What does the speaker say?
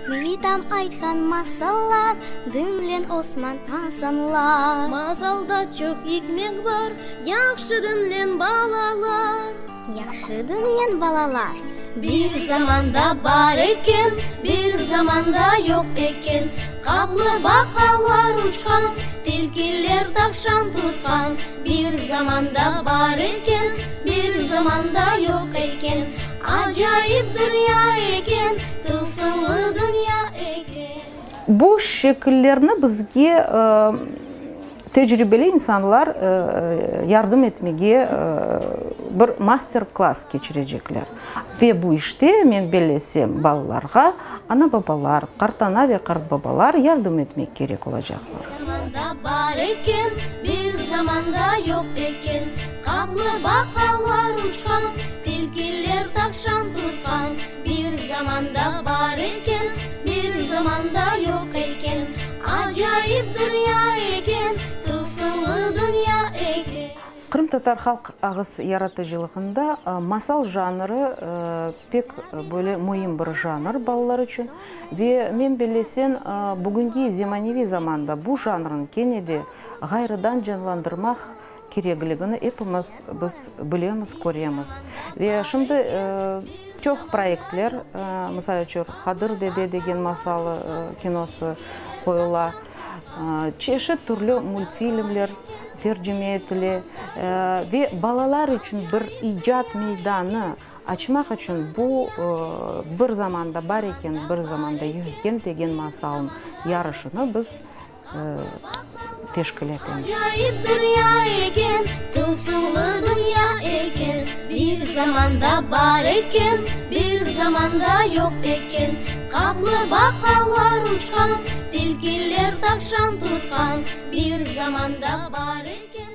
Bitam aytqan masallar, Diñleñ Osman, Asanlar. Masalda çoq ikmet bar, Yahşı diñleñ, balalar. Yahşı diñleñ, balalar. Bir zamanda bar eken, bir zamanda yoq eken, Qaplı baqalar uçqan, tilkiler tavşan tutqan. Bir zamanda bar eken, bir zamanda yoq eken, Acayip dünya eken, tılsımlı dünya eken. Bu şekillerni bizge tecribeli insanlar yardım etmege bir master-klass keçirecekler. Ve bu işte, men bellesem, balalarğa ana-babalar, qartana ve qartbabalar yardım etmek kerek olacaqlar. Bir zamanda bar eken, bir zamanda yoq eken, Qaplı baqalar uçqan, tilkiler tavşan tutqan. Bir zamanda bar eken, bir zamanda yoq eken, Acayip dünya eken, tılsımlı dünya eken. Qırımtatar halq ağız yaratıcılığında masal janrı pek böyle müim bir janr balalar içün. Ve men bellesem, bugünki zemaneviy zamanda bu janrnı kene de ğayrıdan canlandırmaq kerekligini epimiz biz bilemiz, köremiz. Ve şimdi çoq proyektler, misal içün, Hadır dede degen masalı kinosı qoyula, çeşit türlü multfilmler tercime etile ve balalar içün bir icat meydanı açmaq içün bu Bir zamanda bar eken, bir zamanda yoq eken degen masalnıñ yarışını biz teşkil etemiz. Acayip dünya eken, tılsımlı dünya eken, Bir zamanda bar eken, bir zamanda yoq eken, Qaplı baqalar uçqan, tilkiler tavşan tutqan, Bir zamanda bar eken.